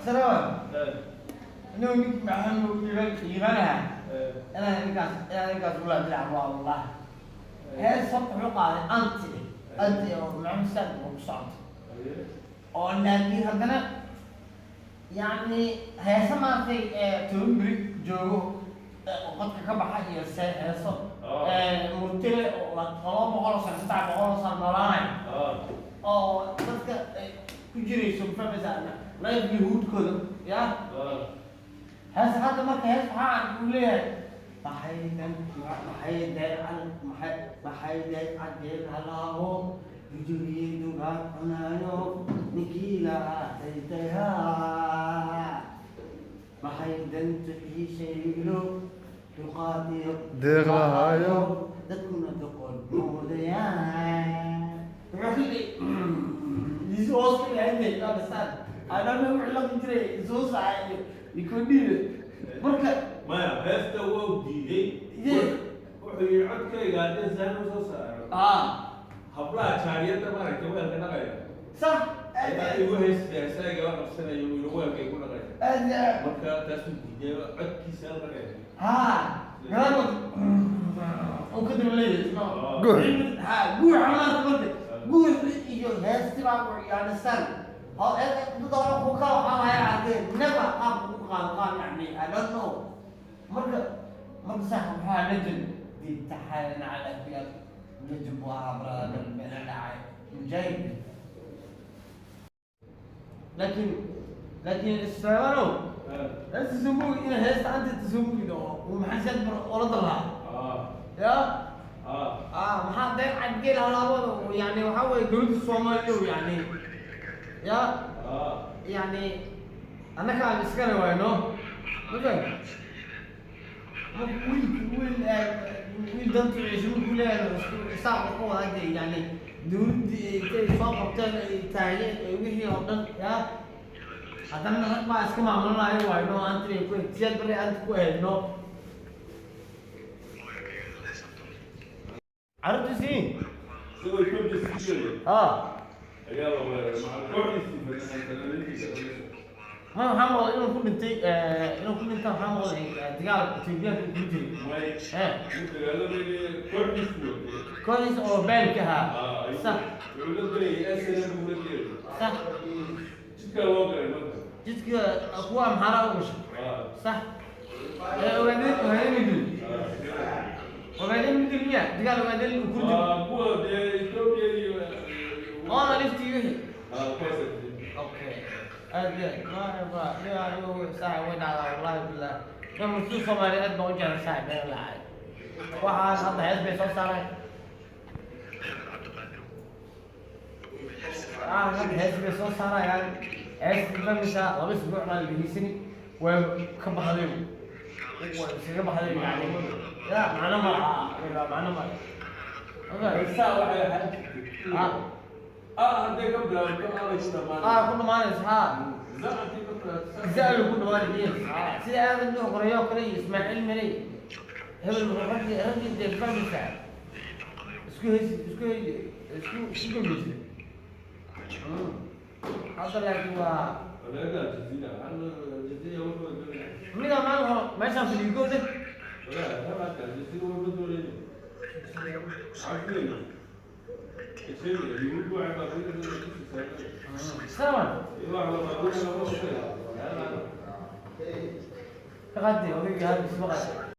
Salaam. Inuu nink maxamed liibanaha inaan ninkaas ula dilac, waa wallah hees horta wuxuu qaaday anti oo Maxamed Saad oo ku socdo oo, laakiin haddana yacni heese maaragtay 10 beri joogo oo qodka ka baxa iyo se heeso murtile oo 200 sano, 300 sano noolaanayo oo dadka ay ku jirayso, mafahmaysaa, livelihoodkooda ya. Hees hadda marka hees waxaa uu leeyahay maxay dan maxay deecan maxay maxay deecadeen halaabo jujuriye dugaag cunaayo ninkii lahaa daydayaa maxay danta iishaylo dulqaad iyo deeq lahaayo. Dadkuna doqon moodayaan. Wuxuu ka hoos ka yahay, you understand? I don't know wixii la jiray soo sacay iyo kordhiye marka. Maya, heesta waa u diiday. Wuxuu yidhi codkayga haddii saan u soo saaro, hablaha jaariyadda maaragtay weelka dhaqaya ayaa igu heystay, isaga la qabsanayo, uu yidhi weelka igu dhaqaya. Aad iyo aad. Marka taasuu diiday, codkiisa la dhaqaya. Gadaal uu ka daba leeyahay. Guux. Ha, guux maanta marka guux iyo heesti baa, you understand? Dad hore ku kala waxaa lahay arkeen never qaabka ku qaado qaab, yani I don't know. Marka sax waxaa legend diinta xaalina cala kuyaal legend buu ahaa, brother, meel dhacay mujaahid. Laakiin Suleymaanow, heesta sumugi ina heesta anta tasumugi oo uu maxay saad bar ola dalaa ya. Maxaa deeq cadgeel halaabada, yani waxaa weeye dowladda Soomaaliya, yani ya, yani annaka aan iskale wayno, ma fahamtid? Marka wiilka wiil wiil dantu ciisho markuu leeyahay isku isaaq ka wada, yani dowladdii intay soo qabteen ay taageen ay wixii oo dhan ya, haddana rag baa iska maamulanayo wayno anti ku siyaad bari anti ku eedno carruurtiisii. Isagoo Ethiopia sii gelaya ayaa la weeraray maca kooxdiisii fanaaniintiisa. Ma waxaa maqlay inuu ku dhintay, inuu ku dhinta waxaa maqlay dagaal Etoobiyaanka uu kula jiray. May, wuu dagaalamayay, kooxdiisu watay. Kooxdiisa oo beenka ahaa. Sax. Wuxuu la gelayay SNM buu la gelayay. Jidkaa loo galay marka. Jidka kuwa Amxaaraa u gashay. Sax. Ogaadeen, ogaadeen midil, ogaadeen midil miya dagaal ogaadeen uu kula jiray? Waa kuwa dee Ethiopia iyo Oona liftii wixii. Kuwaas. Okay, aad iyo aad ma anigu saaxib way dhacdaa, wallahi billah. Kan markii Soomaali aad baan u jeclay saaxib meel lacay. Waxaan hadda hees bay soo saareen. Hadda hees bay soo saarayaan, hees famisa 2 isbuuc baa la dhegeysani, way ka baxday, way iskaga baxday, yani ya macno ma laha, macno ma laha. Heesaa waxay ahaan jirtay hadday ka bilaabato aanay ku dhammaan. Ku dhamaanaysa ha. Za haddii ka bilaabato. Zalu ku dhamaanay, yes. Sida Aadan Nuux Qorayo kale iyo Ismaaciil Meley hebel muxuu raggi dee fahmaysaa isku heys isku isku isku gambeysa hadda, laakiin waa Walaga Aljazeera, Aljazeera wuxuu doonaya. Midaa maalin hore meeshaan fadhiyo dheh. Walaga Aljazeera wuxuu doonaya. Cafiyo. Isheegay, yuhuud waxay baabi'inaysaa. Saman. Iyo wax la baabi'inaya lama ogola. Ka qaadi odayga hal isma qaadi.